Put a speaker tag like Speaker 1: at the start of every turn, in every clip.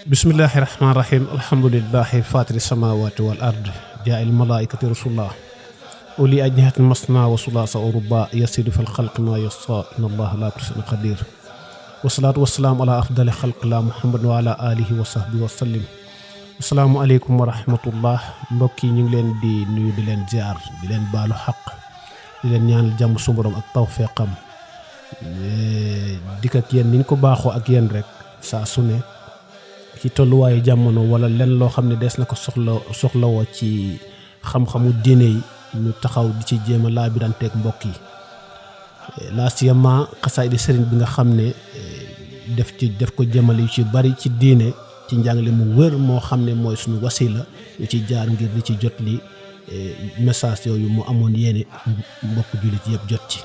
Speaker 1: بسم الله الرحمن الرحيم الحمد لله فاطر السماوات والأرض جاء الملائكة رسول الله أولي أجنحة مثنى وثلاث ورباع يزيد في الخلق ما يشاء إن الله لا يحب قدير والصلاة والسلام على أفضل خلق الله محمد وعلى آله وصحبه وسلم. Assalamu alaikum wa rahmatullah. Mbokk yi ñu ngi leen di nuyu di leen ziar di leen baalu xaq di leen ñaanal jàmm su borom ak tawfeexam dik ak yéen niñ ko baaxoo ak yéen rek saa su ne ci tolluwaayu jamono wala len loo xam ne des na ko soxlawoo ci xam-xamu diine yi ñu taxaw di ci jéem a laabiranteeg mbokk yi laa siyama xasaay di sëriñ bi nga xam ne def ko jëmale yu ci bari ci diine ci njàngale mu wër moo xam ne mooy suñu wasila ñu ci jaar ngir di ci jot li message yooyu mu amoon yéene mbokk jullit yëpp jot ci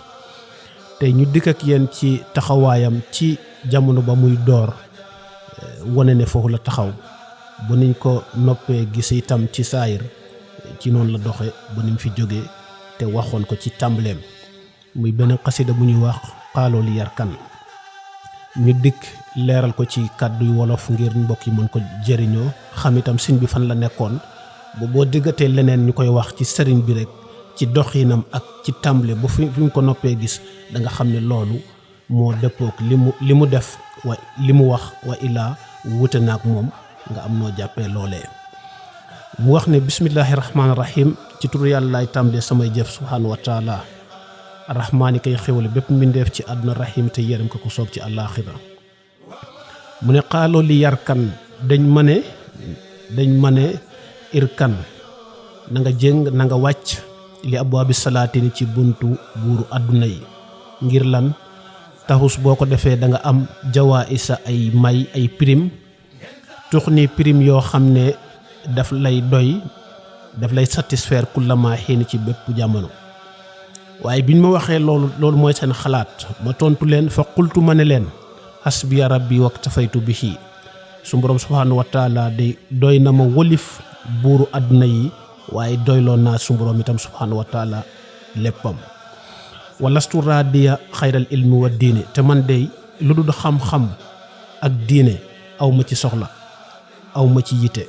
Speaker 1: tey ñu dikk ak yéen ci taxawaayam ci jamono ba muy door wane ne foofu la taxaw bu niñ ko noppee gis itam ci saayir ci noonu la doxe ba niñ fi jógee te waxoon ko ci tàmbaleem muy benn xasida bu ñuy wax xaaloo li yarkan ñu dikk leeral ko ci kàddu yu wolof ngir mbokk yi mën ko jëriñoo xam itam sëñ bi fan la nekkoon boo diggatee leneen ñu koy wax ci sëriñ bi rek ci doxinam ak ci tàmbale ba fi ñu ko noppee gis da nga xam ne loolu moo dëppook li mu def wa li mu wax wa illaa wute naak moom nga am noo jàppee loolee mu wax ne bismillahi rahmaani rahim ci turu yàlla laay tàmbalee samay jëf subhaanahu wa taala rahmaani kay xewale bépp mbindeef ci àdduna rahim te yërëm ko soob ci àllaaxira mu ne xaaloo li yarkan dañ ma ne irkan na nga jéng na nga wàcc li abwaabi salaatini ci buntu buuru àdduna yi ngir lan taxus boo ko defee da nga am jawaa isa ay may ay prime tux ni prime yoo xam ne daf lay doy daf lay satisfaire kullama xiini ci bépp jamono waaye biñ ma waxee loolu mooy seen xalaat ma tontu leen fa qultu ma ne leen hasbiya rabbi waktafaytu bihi su borom subhanahu wa taala de doy na ma wolif buuru àdduna yi waaye doyloo naa su borom itam subhanahu wa taala léppam walastu raadiya xayral ilmi wa diine te man de lu dul xam-xam ak diine aw ma ci soxla aw ma ci yite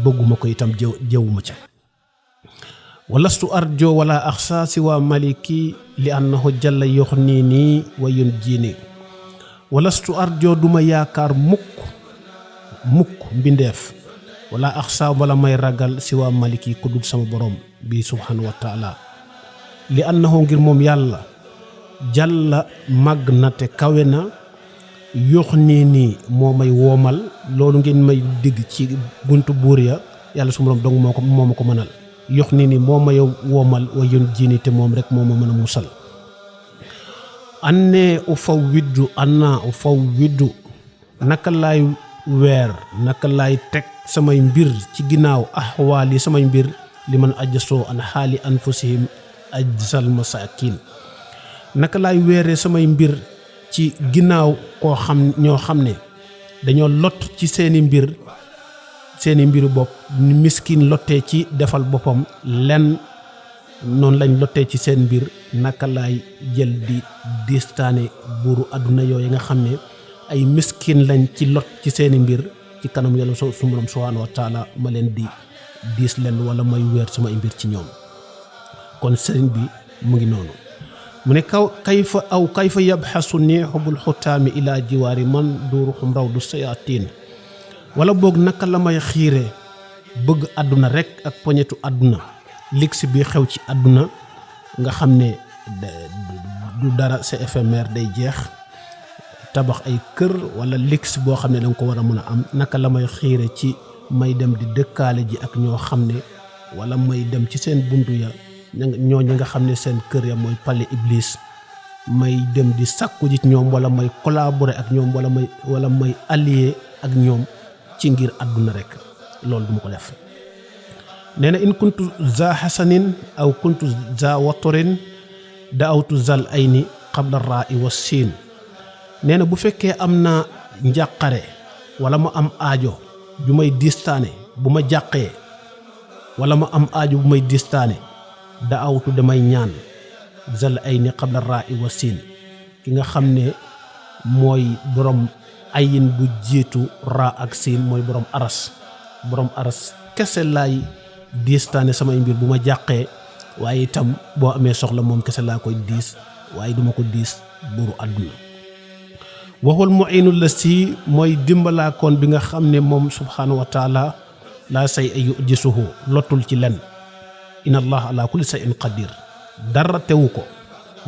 Speaker 1: bëgguma ko itam jëwuma ca walastu arjo wala axsa si waa maliki li annahu jalla yuxnini wa yunjini walastu arjo duma yaakaar mukk mbindeef wala axsa wala may ragal si waa maliki ku dul sama borom bi subhanahu wa taala li annahu ngir moom yàlla jalla màgg na te kawe na yuxnini moo may woomal loolu ngeen may digg ci buntu buur ya yàlla su borom dong moo ma ko mënal yox ni ni moo may woomal wa yun jiini te moom rek moo ma mën a musal anna u faw widdu naka laay weer naka laay teg samay mbir ci ginnaaw ahwaali samay mbir li man ajasoo an xaali anfusihim ajsal masakin naka laay weeree samay mbir ci ginnaaw ñoo xam ne dañoo lot ci seeni mbiru bopp ni miskin lottee ci defal boppam lenn noonu lañ lottee ci seen mbir naka laay jël di distaane buuru àdduna yooyu nga xam ne ay miskin lañ ci lot ci seeni mbir ci kanam yàlla su borom subhaanahu wa taala ma leen di diis leen wala may weer samay mbir ci ñoom kon sëriñ bi mu ngi noonu mu ne kayfa yabxasu ni xubul xutaami ila jiwaari man duuruxum raw du sayaatiin wala boog naka la may xiire bëgg àdduna rek ak poñetu àdduna liggs bi xew ci àdduna nga xam ne du dara c'est éphémère day jeex tabax ay kër wala liggs boo xam ne danga ko war a mën a am naka la may xiire ci may dem di dëkkaale ji ak ñoo xam ne wala may dem ci seen buntu ya ñooñu nga xam ne seen kër ya mooy pale iblis may dem di sàkku ji ñoom wala may collaborer ak ñoom wala may allier ak ñoom ci ngir àdduna rek loolu duma ko def nee na in kuntu za hasanin aw kuntu za watorin daawtu zal ayni qabla ra'i wa siin nee na bu fekkee am na njàqare wala ma am aajo ju may distaane bu ma jàqee wala ma am aajo bu may distaane daawtu damay ñaan zal ayni qabla ra'i wa siin ki nga xam ne mooy borom ayin bu jiitu ra ak siin mooy borom aras kese laay diistaane samay mbir bu ma jàqee waaye itam boo amee soxla moom kese laa koy diis waaye duma ko diis buuru àdduna waxul mu'inu la si mooy dimbalaakoon bi nga xam ne moom subhaanahu wa taala laa say ay yujisuhu lottul ci len inna allah ala kulli shay'in qadir dara tewu ko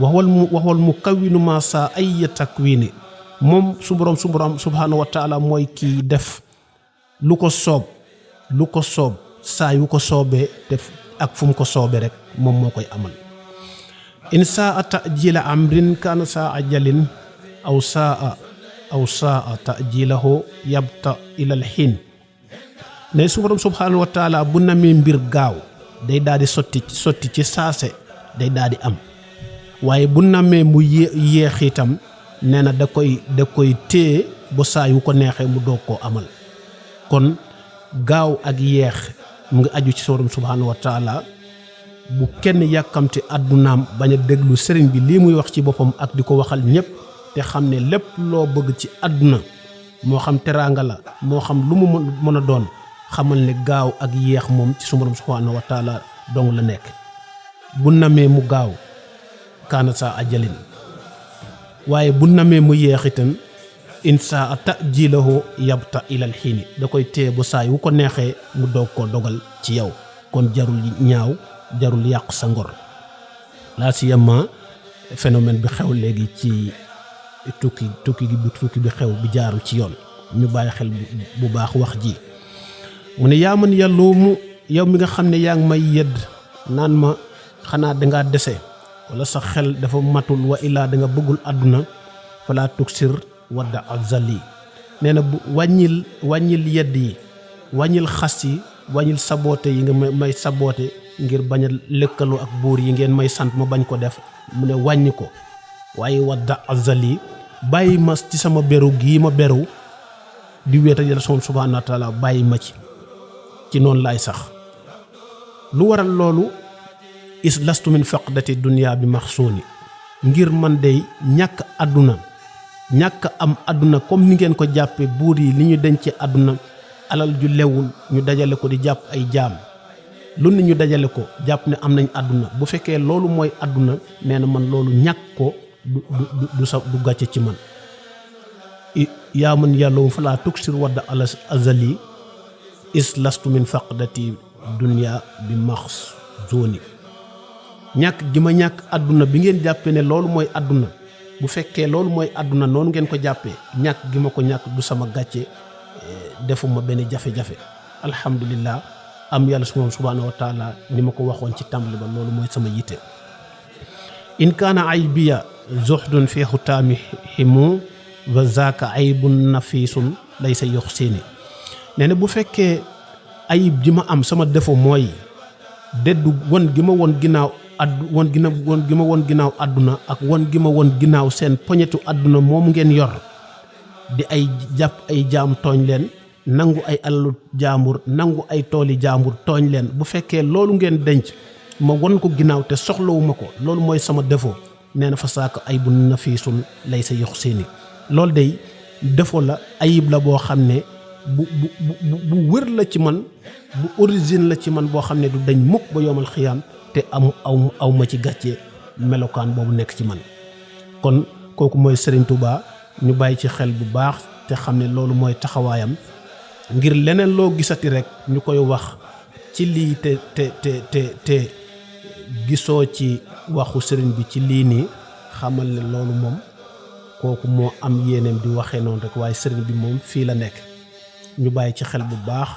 Speaker 1: waxwal mu kawinu ma saa ay takwini moom su borom subhaanahu wa taala mooy kii def lu ko soob saa yu ko soobee def ak fu mu ko soobee rek moom moo koy amal in saa ta'jila amrin kaana saa ajalin aw saa ta'jilahu yabta ilal xiin ne su borom subhaanahu wa taala bu namee mbir gaaw day daal di sotti ci saase day daal di am waaye bu namee mu yéex itam nee na da koy téye ba saa yu ko neexee mu doog koo amal kon gaaw ak yeex mu ngi aju ci borom subhaanahu wa taala bu kenn yàkkamti àddunaam bañ a déglu sëriñ bi lii muy wax ci boppam ak di ko waxal ñépp te xam ne lépp loo bëgg ci àdduna moo xam teraanga la moo xam lu mu mën a doon xamal ne gaaw ak yeex moom ci borom subhaanahu wa taala dong la nekk bu namee mu gaaw kaana saa ajalin waaye bu namee mu yeex itam insa ta'jilahu yabta ilal xiini da koy téye ba saa yu ko neexee mu doog koo dogal ci yow kon jarul ñaaw jarul yàq sa ngor laa siyama phénomène bi xew léegi ci tukki bi xew bi jaarul ci yoon ñu bàyyi xel bu baax wax ji mu ne yaa man yàlloomu yow mi nga xam ne yaa ngi may yedd naan ma xanaa dangaa dese wala sa xel dafa matul wa illaa danga bëggul àdduna falaa tuksir wadda azali nee na bu wàññil yedd yi wàññil xas yi wàññil saboote yi nga may saboote ngir bañ a lëkkaloo ak buur yi ngeen may sant ma bañ ko def mu ne wàññi ko waaye wadda azali bàyyi ma ci sama beru gii ma beru di wéetal yàlla subhaanahu wa taala bàyyi ma ci noonu laay sax lu waral loolu is lastu min faqdati dunya bi maxsuuni ngir man dey ñàkk am àdduna comme ni ngeen ko jàppe buur yi li ñu denc àdduna alal ju lewul ñu dajale ko di jàpp ay jaam lu ne ñu dajale ko jàpp ne am nañ àdduna bu fekkee loolu mooy àdduna nee na man loolu ñàkk ko du gàcce ci man yaa man yàlla falaa tuksir wadda azali is lastu min faqdati dunya bi maxsuuni ñàkk gi ma ñàkk àdduna bi ngeen jàppee ne loolu mooy àdduna bu fekkee loolu mooy àdduna noonu ngeen ko jàppee ñàkk gi ma ko ñàkk du sama gàcce defuma benn jafe-jafe alhamdulillah am yàlla subhaanahu wa taala ni ma ko waxoon ci tàmbali ba loolu mooy sama yitte in kaana aybiya zuhdun fi xutaami himu wa zaaka aybun nafisun laysa yuxsini nee na bu fekkee ayib ji ma am sama defo mooy deddu won gi ma won ginnaaw won gi ma won ginnaaw àdduna ak won gi ma won ginnaaw seen poñetu àdduna moom ngeen yor di ay jàpp ay jaam tooñ leen nangu ay alalu jaambur nangu ay tooli jaambur tooñ leen bu fekkee loolu ngeen denc ma won ko ginnaaw te soxlawuma ko loolu mooy sama défaut nee na fa saaka ay bu nafiisun lay sa yox seeni loolu day défaut la ayib la boo xam ne bu wër la ci man bu origine la ci man boo xam ne du dañ mukk ba yoomal xiyaam te aw ma ci gàcce melokaan boobu nekk ci man kon kooku mooy Serigne Touba ñu bàyyi ci xel bu baax te xam ne loolu mooy taxawaayam ngir leneen loo gisati rek ñu koy wax ci lii te gisoo ci waxu sëriñ bi ci lii nii xamal ne loolu moom kooku moo am yéeneem di waxee noonu rek waaye sëriñ bi moom fii la nekk ñu bàyyi ci xel bu baax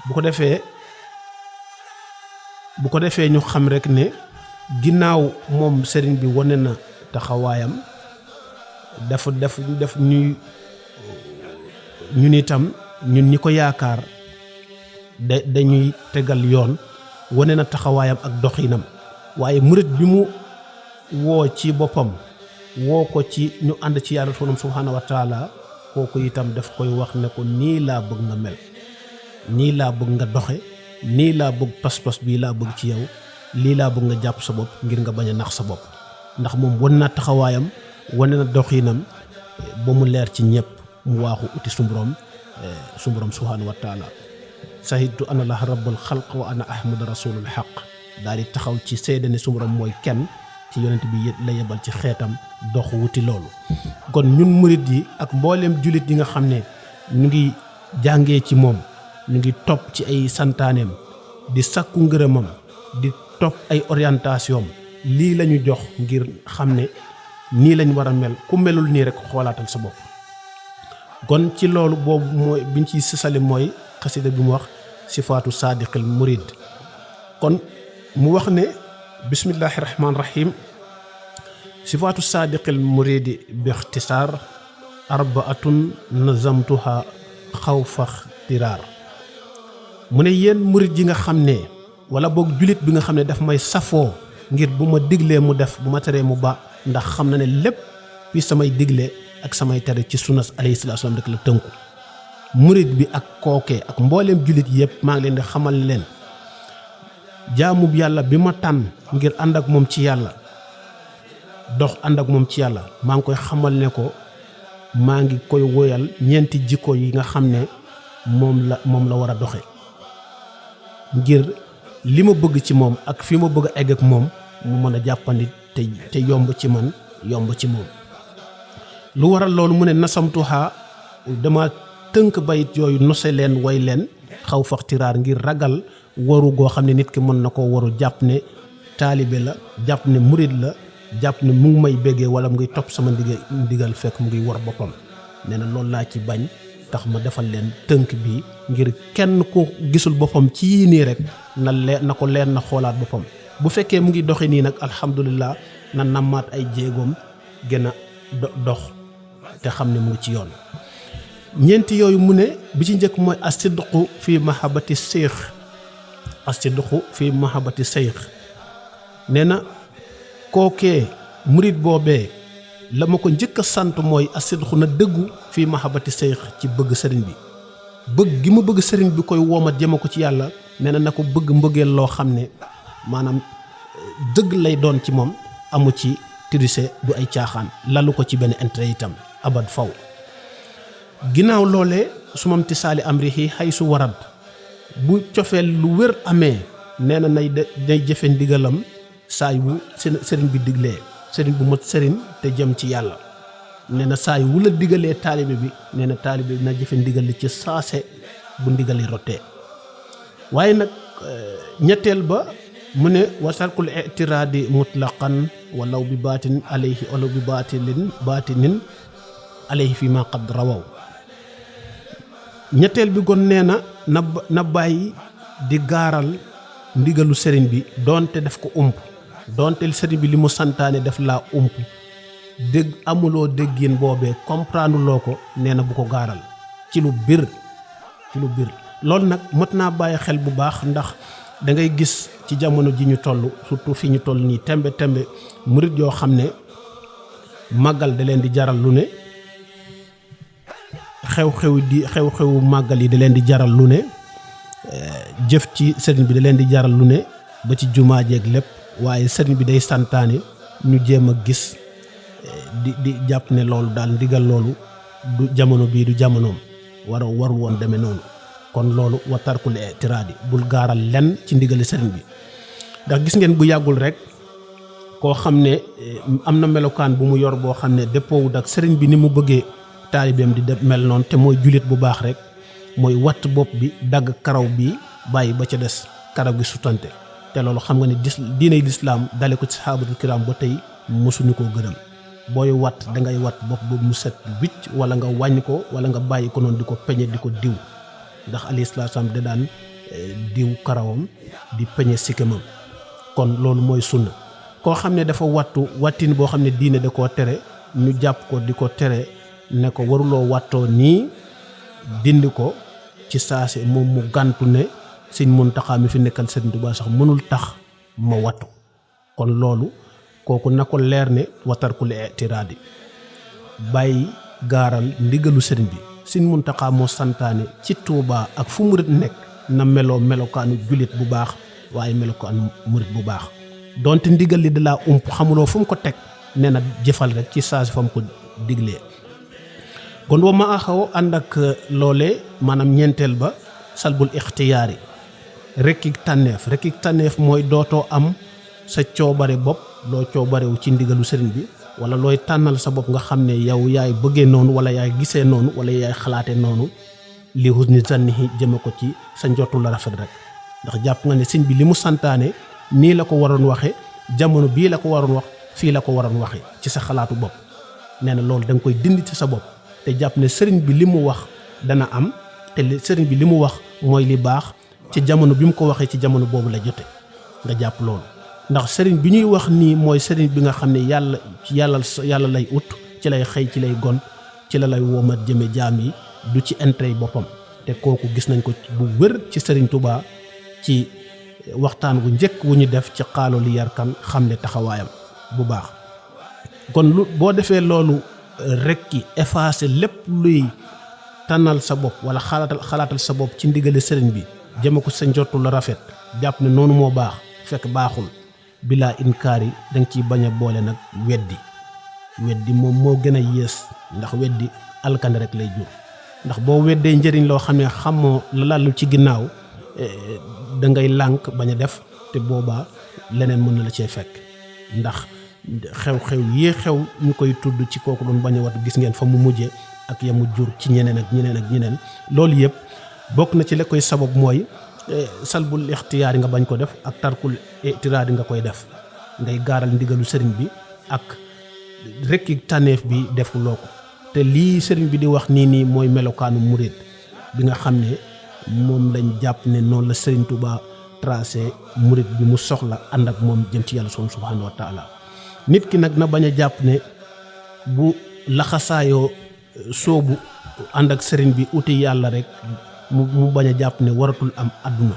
Speaker 1: bu ko defee ñu xam rek ne ginnaaw moom sëriñ bi wane na taxawaayam dafa def ñun itam ñun ñi ko yaakaar dañuy tegal yoon wane na taxawaayam ak doxinam waaye murit bi mu woo ci boppam woo ko ci ñu ànd ci yàlla subhaanahu wa taala kooku itam daf koy wax ne ko nii laa bëgg nga mel nii laa bëgg nga doxe nii laa bëgg pas-pas bii laa bëgg ci yow lii laa bëgg nga jàpp sa bopp ngir nga bañ a nax sa bopp ndax moom wane na taxawaayam wane na doxinam ba mu leer ci ñëpp mu waaxu uti su borom subhanahu wa taala sahidtu ana allah rabbul xalq wa ana ahmadu rasulul xaq daal di taxaw ci seede ne su borom mooy kenn ci yonent bi la yebal ci xeetam dox wuti loolu. kon ñun murit yi ak mbooleem jullit yi nga xam ne ñu ngi jàngee ci moom ñu ngi topp ci ay santaaneem di sakku ngërëmam di topp ay orientation lii la ñu jox ngir xam ne nii lañ war a mel ku melul nii rek xoolaatal sa bopp. kon ci loolu boobu mooy biñ ci sësali mooy xasida bi mu wax sifaatu saadiqil murid. kon mu wax ne bismillahi rahmaani rahim sifaatu saadiqil muridi bi ixtisaar arbaatun nazamtuha xawfa ixtiraar. mu ne yéen murid yi nga xam ne wala boog julit bi nga xam ne daf may safoo ngir bu ma diglee mu def bu ma teree mu ba ndax xam na ne lépp bi samay digle ak samay tere ci sunnas alayhi salaatu salaam rek la tënku. murid bi ak kookee ak mbooleem julit yëpp maa ngi leen di xamal leen jaamub yàlla bi ma tànn ngir ànd ak moom ci yàlla dox ànd ak moom ci yàlla maa ngi koy xamal ne ko maa ngi koy woyal ñeenti jikko yi nga xam ne moom la war a doxe ngir li ma bëgg ci moom ak fi ma bëgg a egg ak moom mu mën a jàppandi te yomb ci man yomb ci moom. lu waral loolu mu ne nasamtuha dama tënk bayit yooyu nose leen way leen xaw faxtiraar ngir ragal waru goo xam ne nit ki mën na koo waru jàpp ne taalibe la jàpp ne murid la jàpp ne mu ngi may béggee wala mu ngi topp sama ndigal fekk mu ngi war boppam. nee na loolu laa ci bañ tax ma defal leen tënk bi ngir kenn ku gisul boppam ci yii nii rek na ko leen na xoolaat boppam. bu fekkee mu ngi doxi nii nag alhamdulillah na nammaat ay jéegoom gën a dox te xam ne mu ngi ci yoon. ñeenti yooyu mu ne bi ci njëkk mooy asidqu fi mahabbati seex asidqu fi mahabbati seex. nee na kookee murid boobee la ma ko njëkk a sant mooy asidqu na dëggu fi mahabbati seex ci bëgg sëriñ bi. bëgg gi ma bëgg sëriñ bi koy woomat jëma ko ci yàlla nee na ko bëgg mbëggeel loo xam ne maanaam dëgg lay doon ci moom amu ci tirise du ay caaxaan lalu ko ci benn intérêt itam abad faw. ginnaaw loolee su mam ti saali amrihi xay su warad bu cofeel lu wér amee nee na day jëfe ndigalam saay wu sëriñ bi diglee sëriñ bu mat sëriñ te jëm ci yàlla. nee na saay wu la digalee taalibe bi nee na taalibe bi na jëfe ndigal li ci saase bu ndigali rottee. waaye nag ñetteel ba mu ne wasarkul itiraadi mutlaqan walaw bi baatin alayhi walaw bi baatinin alayhi fi ma qad rawaw. ñetteel bi gon nee na bàyyi di gaaral ndigalu sëriñ bi doonte daf ko ump doonte sëriñ bi li mu santaane daf laa ump dégg amuloo déggin boobee comprendre loo ko nee na bu ko gaaral ci lu bir loolu nag mot naa bàyyi xel bu baax ndax da ngay gis ci jamono ji ñu toll surtout fi ñu toll nii tembe murit yoo xam ne màggal da leen di jaral lu ne xew-xewu màggal yi da leen di jaral lu ne jëf ci sëriñ bi da leen di jaral lu ne ba ci jumaa jeeg lépp waaye sëriñ bi day santaane ñu jéem a gis di jàpp ne loolu daal ndigal loolu du jamono bii du jamonoom warul woon demee noonu. kon loolu wa tarkul itiraadi bul gaaral lenn ci ndigali sëriñ bi ndax gis ngeen bu yàggul rek koo xam ne am na melokaan bu mu yor boo xam ne dëppoowut ak sëriñ bi ni mu bëggee taalibeem di mel noonu te mooy julit bu baax rek mooy watt bopp bi dagg karaw bi bàyyi ba ca des karaw gi sutante te loolu xam nga ne diiney lislaam dale ko ci saxaabatul kiram ba tey mosuñu koo gërëm. booy wat dangay wat bopp boobu mu set wicc wala nga wàññi ko wala nga bàyyi ko noonu di ko peñe di ko diw ndax alayhi salaatu salaam da daan diw karawam di peñe sikkimam. kon loolu mooy sunna. koo xam ne dafa wattin boo xam ne diine da koo tere ñu jàpp ko di ko tere ne ko waruloo wattoo nii dindi ko ci saase moom mu gàntu ne Sëñ Muntaxa mi fi nekkal Sëriñ Tuubaa sax mënul tax ma wattu. kon loolu kooku na ko leer ne watarkul itiraadi bàyyi gaaral ndigalu sëriñ bi. Sëñ Muntaxa moo santaane ci Tuubaa ak fu murit nekk na melokaanu jullit bu baax waaye melokaanu murit bu baax donte ndigal li da laa xamuloo fu mu ko teg nee na jëfal rek ci saasi fa mu ko diglee. kon wa ma axaw ànd ak loolee maanaam ñeenteel ba salbul ixtiyaari rekki tànneef mooy dootoo am sa coobare bopp loo coobarewu ci ndigalu sëriñ bi wala looy tànnal sa bopp nga xam ne yow yaay bëggee noonu wala yaay gisee noonu wala yaay xalaate noonu li husni zannihi jëme ko ci sa njottu la rafet rek ndax jàpp nga ne sëñ bi li mu santaane nii la ko waroon waxe jamono bii la ko waroon wax fii la ko waroon waxe ci sa xalaatu bopp nee na loolu da nga koy dindi ci sa bopp te jàpp ne sëriñ bi li mu wax dana am te sëriñ bi li mu wax mooy li baax ci jamono bi mu ko waxee ci jamono boobu la jote nga jàpp loolu ndax sëriñ bi ñuy wax nii mooy sëriñ bi nga xam ne yàlla lay ut ci lay xëy ci lay gon ci la lay womat jëme jaam yi du ci intérêt yi boppam te kooku gis nañ ko bu wër ci sëriñ Touba ci waxtaan wu njëkk wu ñu def ci xaalo li yarkan xam ne taxawaayam bu baax kon lu boo defee loolu rekki effacer lépp luy tànnal sa bopp wala xalaatal sa bopp ci ndigale sëriñ bi jëme ko sa njottu la rafet jàpp ne noonu moo baax fekk baaxul bilaa inkaar yi danga ciy bañ a boole nag weddi moom moo gën a yées ndax weddi alkande rek lay jur ndax boo weddee njëriñ loo xam ne xamoo la lalu ci ginnaaw da ngay lànk bañ a def te boobaa leneen mën na la cee fekk ndax xew-xew yi xew ñu koy tudd ci kooku doon bañ a wat gis ngeen fa mu mujjee ak ya mu jur ci ñeneen ak ñeneen loolu yëpp bokk na ci la koy sabab mooy salbul ixtiyaar yi nga bañ ko def ak tarkul itiraad yi nga koy def ngay gaaral ndigalu sëriñ bi ak rekki tànneef bi defuloo ko te lii sëriñ bi di wax nii mooy melokaanu murid bi nga xam ne moom lañ jàpp ne noonu la sëriñ Touba tracé murid bi mu soxla ànd ak moom jëm ci yàlla subhaanahu wa taala nit ki nag na bañ a jàpp ne bu laxasaayoo soobu ànd ak sëriñ bi uti yàlla rek mu bañ a jàpp ne waratul am àdduna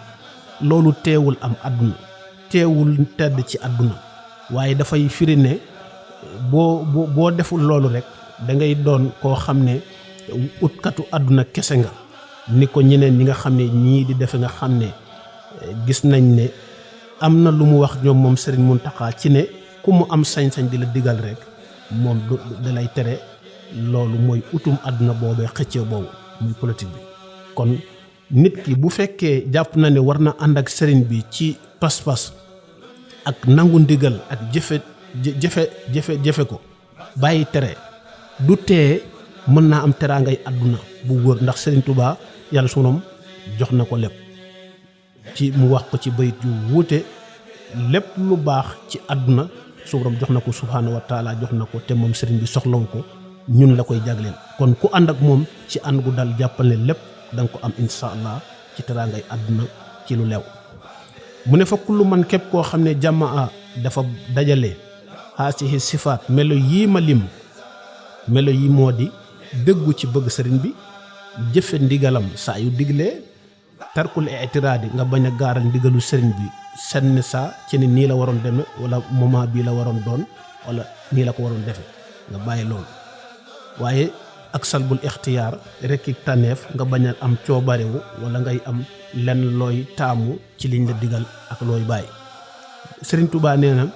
Speaker 1: loolu teewul am àdduna teewul tedd ci àdduna waaye dafay firi ne boo deful loolu rek da ngay doon koo xam ne utkatu àdduna kese nga ni ko ñeneen ñi nga xam ne ñii di defe nga xam ne gis nañ ne am na lu mu wax ñoom moom Serigne Mountakha ci ne ku mu am sañ-sañ di la digal rek moom da lay tere loolu mooy utum àdduna boobee xëccee boobu muy politique bi kon nit ki bu fekkee jàpp na ne war na ànd ak sëriñ bi ci pas-pas ak nangu ndigal ak jëfe ko bàyyi tere du tee mën naa am teraangay àdduna bu wóor ndax sëriñ Touba yàlla sunom jox na ko lépp ci mu wax ko ci bayit yu wuute lépp lu baax ci àdduna su borom jox na ko subhaanahu wa taala jox na ko te moom sëriñ bi soxlawu ko ñun la koy jagleel kon ku ànd ak moom ci ànd gu dal jàppal ne lépp danga ko am insha allah ci teraangay àdduna ci lu lew mu ne fa kullu man képp koo xam ne jamaa dafa dajale haasihi sifaat melo yii ma lim melo yi moo di dëggu ci bëgg sëriñ bi jëfe ndigalam saa yu diglee tarkul itiraadi nga bañ a gaaral ndigalu sëriñ bi senn saa ci ne nii la waroon deme wala moment bii la waroon doon wala nii la ko waroon defe nga bàyyi loolu waaye ak salbul ixtiyaar rekki tànneef nga bañ a am coobarewu wala ngay am lenn looy taamu ci liñ la digal ak looy bàyyi sëriñ Touba nee na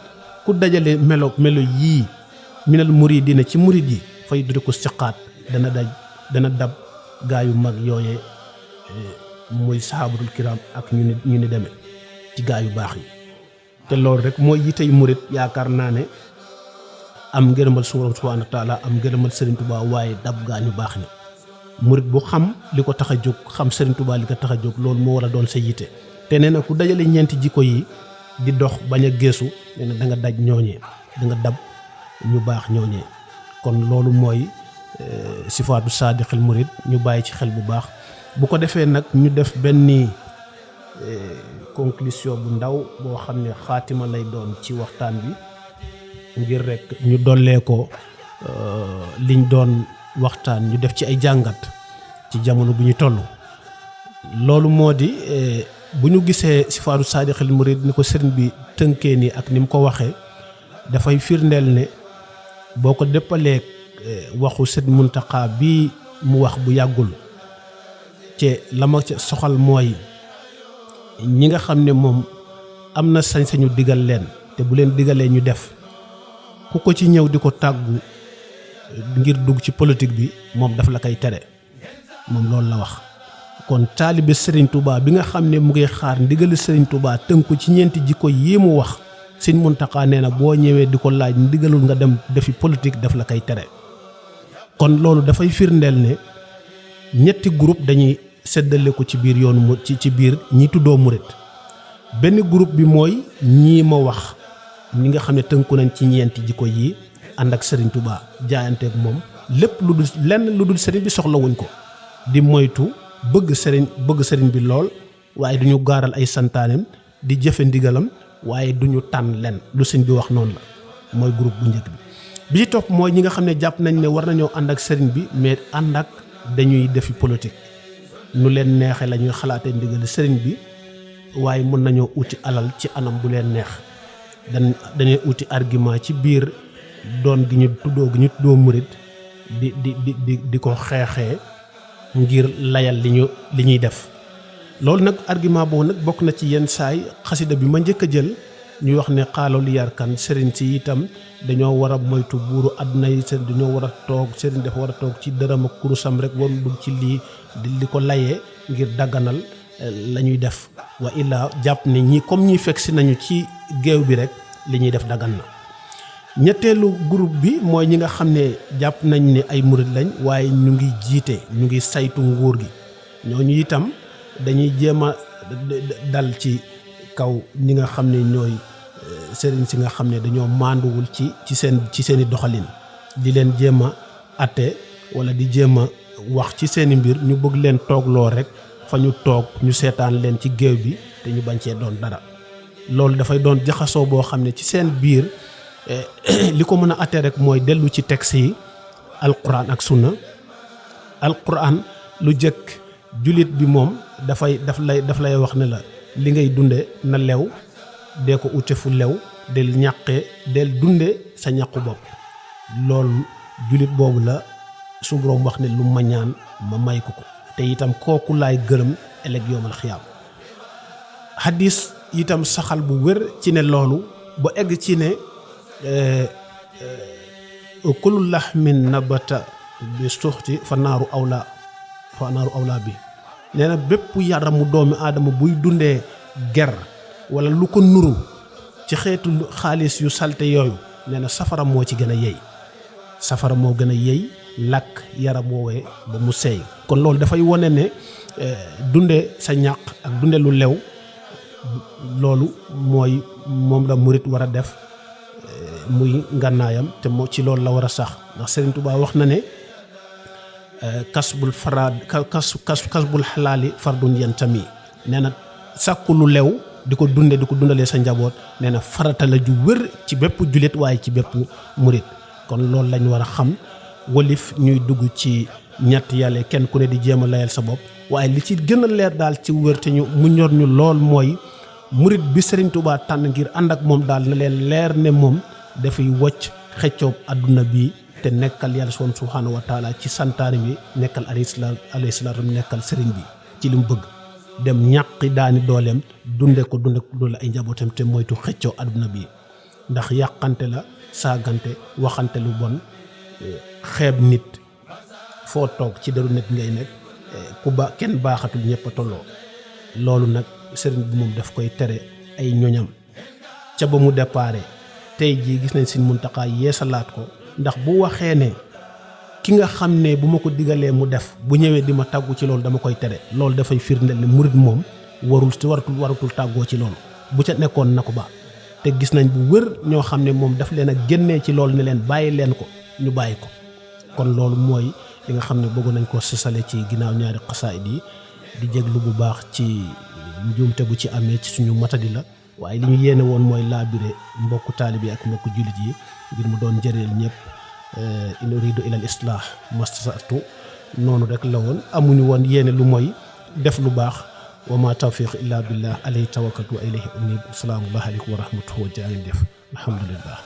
Speaker 1: ku dajale melo yii minal muridina ci murid yi fay duri ko siqaat dana dab gaa yu mag yooyee muy sahabatul kiram ak ñu ni demee ci gaa yu baax yi te loolu rek mooy yitey murid yaakaar naa ne am ngërëmal subhaanahu wa taala am ngërëmal Serigne Touba waaye dab gaa ñu baax ni murid bu xam li ko tax a jóg xam Serigne Touba li ko tax a jóg loolu moo war a doon sa yite te nee na ku dajale ñeenti jikko yi di dox bañ a geesu nee na da nga daj ñooñee da nga dab ñu baax ñooñee kon loolu mooy sifaatu saadiqil murid ñu bàyyi ci xel bu baax bu ko defee nag ñu def benn conclusion bu ndaw boo xam ne xaatima lay doon ci waxtaan bi ngir rek ñu dollee ko liñ doon waxtaan ñu def ci ay jàngat ci jamono bu ñu toll loolu moo di bu ñu gisee sifaatu saadiqil murid ni ko sëriñ bi tënkee nii ak ni mu ko waxee dafay firndeel ne boo ko déppalee waxu sëriñ Mountakha bii mu wax bu yàggul ci la ma ca soxal mooy ñi nga xam ne moom am na sañ-sañu digal leen te bu leen digalee ñu def ku ko ci ñëw di ko tàggu ngir dugg ci politique bi moom daf la koy tere moom loolu la wax. kon taalibe Serigne Touba bi nga xam ne mu ngi xaar ndigali Serigne Touba tënku ci ñeenti jikko yi mu wax Sëñ Muntaxa nee na boo ñëwee di ko laaj ndigalul nga dem defi politique daf la koy tere. kon loolu dafay firndeel ne ñetti groupe dañuy séddale ko ci biir yoonu mu ci biir ñi tuddoo murit. benn groupe bi mooy ñii ma wax ñi nga xam ne tënku nañ ci ñeenti jikko yi ànd ak Serigne Touba jaayanteeg moom lépp lu dul lenn lu dul Serigne bi soxlawuñ ko di moytu bëgg Serigne bi lool waaye duñu gaaral ay santaaneem di jëfe ndigalam waaye duñu tànn len lu Serigne bi wax noonu la mooy groupe bu njëkk bi ci topp mooy ñi nga xam ne jàpp nañ ne war nañoo ànd ak Serigne bi mais ànd ak dañuy defi politique nu leen neexee la ñuy xalaatee ndigal Serigne bi waaye mën nañoo uti alal ci anam bu leen neex dañuy uti argument ci biir doon gi ñu tuddoo murit di ko xeexee ngir layal li ñuy def. loolu nag argument boobu nag bokk na ci yenn saay xasida bi ma njëkk a jël ñuy wax ne xaalo li yarkan sëriñ si itam dañoo war a moytu buuru àdduna yi seen dañoo war a toog sëriñ dafa war a toog ci dërëm ak kurusam rek warul dugg ci lii di ko layee ngir dagganal la ñuy def wa illaa jàpp ne ñi comme ñi fekk si nañu ci géew bi rek li ñuy def daggan na. ñetteelu groupe bi mooy ñi nga xam ne jàpp nañ ne ay murit lañ waaye ñu ngi jiite ñu ngi saytu nguur gi ñooñu itam dañuy jéem a dal ci kaw ñi nga xam ne ñooy sëriñ si nga xam ne dañoo maanduwul ci seeni doxalin di leen jéem a atte wala di jéem a wax ci seeni mbir ñu bëgg leen toogloo rek fa ñu toog ñu seetaan leen ci géew bi te ñu bañ cee doon dara. loolu dafay doon jaxasoo boo xam ne ci seen biir li ko mën a atte rek mooy dellu ci texte yi alquran ak sunna. alquran lu jëkk jullit bi moom daf lay wax ne la li ngay dunde na lew dee ko ute fu lew del ñàqee del dunde sa ñàqu bopp. loolu jullit boobu la su boroom wax ne lu ma ñaan ma may ko te itam kooku laay gërëm ëllëg yoomal xiyaam. hadis itam saxal bu wér ci ne loolu ba egg ci ne kullu laxmin nabata bi suxti fa naaru awla bi nee na bépp yaramu doomi aadama buy dundee ger wala lu ko nuru ci xeetu xaalis yu salte yooyu nee na safara moo ci gën a yey safara moo gën a yey lakk yaram woowee ba mu seey. kon loolu dafay wone ne dunde sa ñàq ak dunde lu lew loolu moom la murit war a def muy ngànnaayam te moo ci loolu la war a sax ndax Serigne Touba wax na ne kasbul xalaali fardun yantami nee na sàkku lu lew di ko dundalee sa njaboot nee na farata la ju wër ci bépp jullit waaye ci bépp murit. kon loolu lañ war a xam walif ñuy dugg ci ñett yàlla kenn ku ne di jéem a layal sa bopp waaye li ci gën a leer daal ci wër te mu ñor ñu lool mooy murit bi Serigne Touba tànn ngir ànd ak moom daal na leen leer ne moom dafay wocc xeccoob àdduna bi te nekkal yàlla subhaanahu wa taala ci santaane bi nekkal alayhi salaatu nekkal Serigne bi ci li mu bëgg dem ñàqi daani dooleem dunde ko doole ay njabootam te moytu xeccoo àdduna bi ndax yàqante la saagante waxante lu bon xeeb nit foo toog ci deru nit ngay nekk kenn baaxatul ñëpp a tolloo. loolu nag sëriñ bi moom daf koy tere ay ñoñam ca ba mu déparé tey jii gis nañ Sëriñ Muntaxa yeesalaat ko ndax bu waxee ne ki nga xam ne bu ma ko digalee mu def bu ñëwee di ma tàggu ci loolu dama koy tere loolu dafay firndeel ne murit moom waratul tàggoo ci loolu bu ca nekkoon na ko ba te gis nañ bu wër ñoo xam ne moom daf leen a génnee ci loolu ne leen bàyyi leen ko ñu bàyyi ko. kon loolu mooy li nga xam ne bëgg nañ ko sësale ci ginnaaw ñaari xasaayid yi di jéglu bu baax ci njuumte bu ci amee ci suñu matadi la waaye li ñu yéene woon mooy laabire mbokku taalib yi ak mbokku jullit yi ngir mu doon njëriñ ñëpp. in uridu ila al islah mastata'tu noonu rek la woon amuñu woon yéene lu mooy def lu baax wa ma tawfiq illa billah alayhi tawakkaltu wa ilayhi unib salaamu aleykum wa rahmatuhu wa jaa ngeen def alhamdulillah.